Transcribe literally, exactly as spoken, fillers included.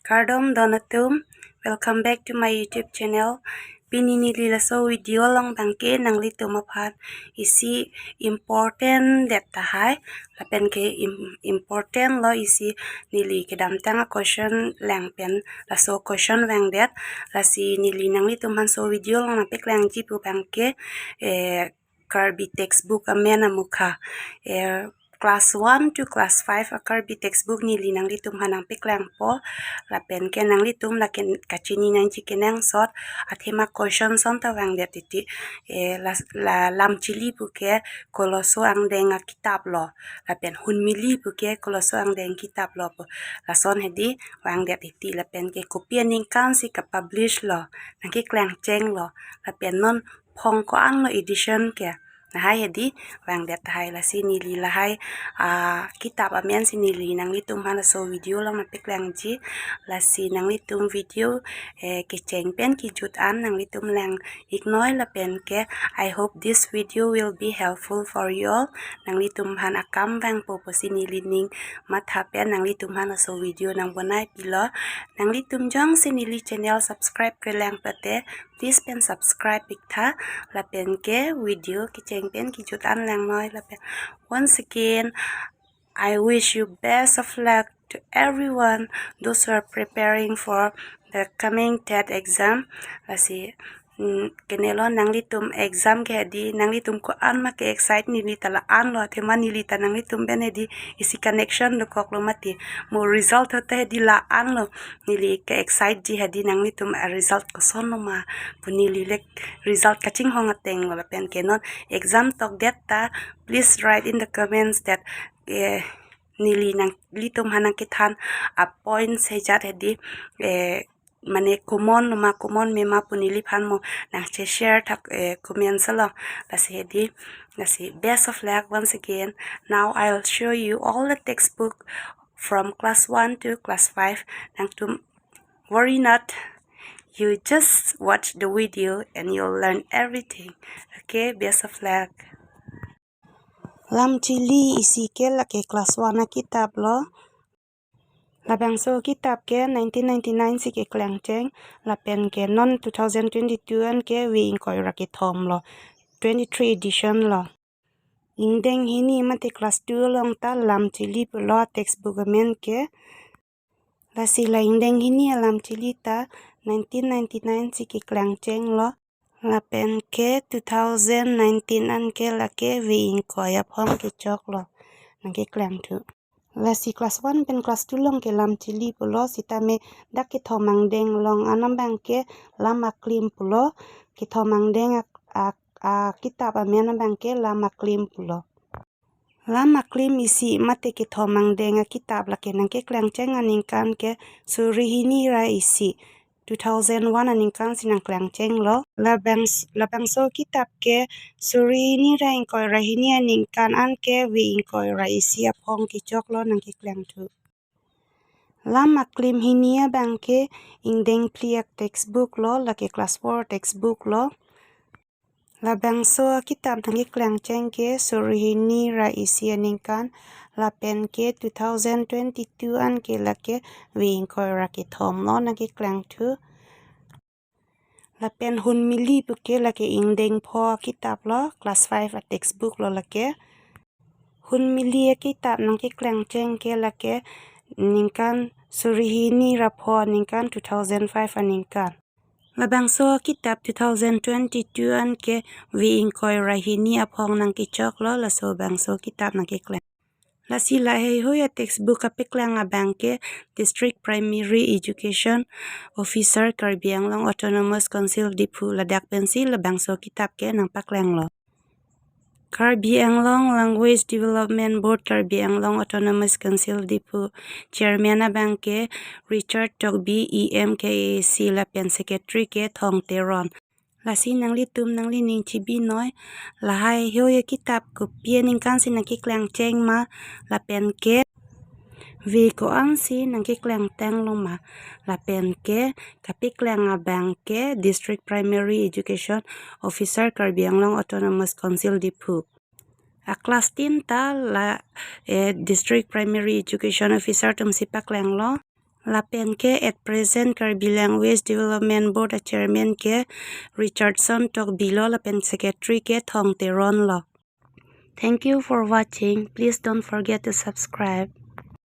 Kardom don atum, welcome back to my YouTube channel. Pini neli laso video along abangke nanglitum aphan isi important det tahai, lapen ke im- important lo, isi neli kedamtang a question lang pen laso question vangdet, lasi neli nanglitum aphan laso video along nangpaklangji pu abangke, eh, Karbi textbook amen amukha. Eh, class one to class five a Karbi textbook neli nanglitum aphan nangpaklangpo. Lapen ke nanglitum lake kachini nangji kenangsot athema question son ta vangdet titi. Eh, la, la Lamchili pu ke koloso angdeng akitap lo. Lapen Hunmili pu ke koloso angdeng kitap lo pu. Lason hedi vangdet titi, lapen ke kopi aningkan si kapublish lo, nangkeklangcheng lo. Lapen non phong ko-an lo edition ke. Lahai hedi vangdet tahai, lasi neli lahai, ah, kitap amen si neli nanglitum aphan laso video along nangpaklangji. Lasi nanglitum video, eh, kecheng pen kejut an nanglitum lang iknoi lapen ke. I hope this video will be helpful for you all. Nanglitum aphan akam vangpo pusi neli ning matha pen nanglitum aphan laso video nangbonai pilo. Nanglitum jongsi neli channel subscribe-kre lang pute, please pen subscribe iktha, lapen ke video kecheng pen kejut an langnoi lapen. Once again, I wish you best of luck to everyone, those who are preparing for the coming TET exam. Lasi, mm, kenelo nanglitum exam ke hedi, nanglitum ko-an ma ke-excite, neli ta la-an lo, athema neli ta nanglitum pen hedi isi connection dokok lo mati. Mo result hote hedi la-an lo, neli ke-excite ji hedi nanglitum a result koson lo ma pu, neli le result kachinghong ateng lo. Lapen ke non exam tokdet ta, please write in the comments that, eh, neli nanglitum aphan nangkethan a points hejat hedi, eh, mane common lo ma common me ma pu neliphan mo nangche share thak, eh, comments along. Lasi hedi, lasi best of luck once again. Now I'll show you all the textbook from class one to class five. Nangtum worry not. You just watch the video and you'll learn everything. Okay, best of luck. Lamchili isi ke lake class one akitap lo. Labangso kitap ke nineteen ninety-nine si keklangcheng, lapen ke non two thousand twenty-two an ke ve ingkoi ra kethom lo, twenty-three edition lo. Ingdeng hini mate class two along ta Lamchili pulo textbook amen ke. Lasi la ingdeng hini a Lamchili ta nineteen ninety-nine si keklangcheng lo. Lapen ke two thousand nineteen an ke lake ve ingkoi aphong kechok lo. Nangkeklang thu. Lasi class one pen class two along ke Lamchili pulo, sitame dak kethom angdeng along an abangke Lam Aklim pulo. Kethom angdeng ak-, ak-, akitap amen abangke Lam Aklim pulo. Lam Aklim isi mate kethom angdeng akitap lake nangkeklangcheng aningkan ke suri hini ra isi, two thousand one aningkan si nangklangcheng lo. Labang, labangso kitap ke suri hini ra ingkoi ra hini aningkan an ke ve ingkoi ra isi aphong kechok lo, nangkeklang thu. Lam Aklim hini abangke ingdeng phli a textbook lo, lake class four textbook lo. Labangso akitap nangkeklangcheng ke suri hini ra isi aningkan, lapen ke two thousand twenty-two an ke lake ve ingkoi ra kethom lo, nangkeklang thu. Lapen Hunmili pu ke lake ingdeng pho akitap lo, class five a textbook lo lake. Hunmili akitap nangkeklangcheng ke lake ningkan suri hini ra pho aningkan, two thousand five aningkan. Labangso akitap two thousand twenty-two an ke ve ingkoi ra hini aphong nangkechok lo, laso bangso akitap nangkeklang. Lasi laheihui a textbook kapeklang abangke District Primary Education Officer Karbi Anglong Autonomous Council Diphu, ladak pensi labangso kitap ke nangpaklang lo. Karbi Anglong Language Development Board, Karbi Anglong Autonomous Council Diphu, Chairman abangke Richard Tokbi, E M K A C, lapen Secretary ke Thong Teron. Lasi nanglitum nanglining chibinoi, laheihui akitap kopi aningkan si nangkeklangcheng ma, lapen ke ve ko-an si nangkeklangtang lo ma, lapen ke kapeklang abangke District Primary Education Officer Karbi Anglong Autonomous Council Diphu. A class ten ta la, eh, District Primary Education Officer atum si paklang lo. Lapen ke at present Karbi Language Development Board a chairman ke Richardson Tokbi lo lapen secretary ke Thong Teron lo. Thank you for watching. Please don't forget to subscribe.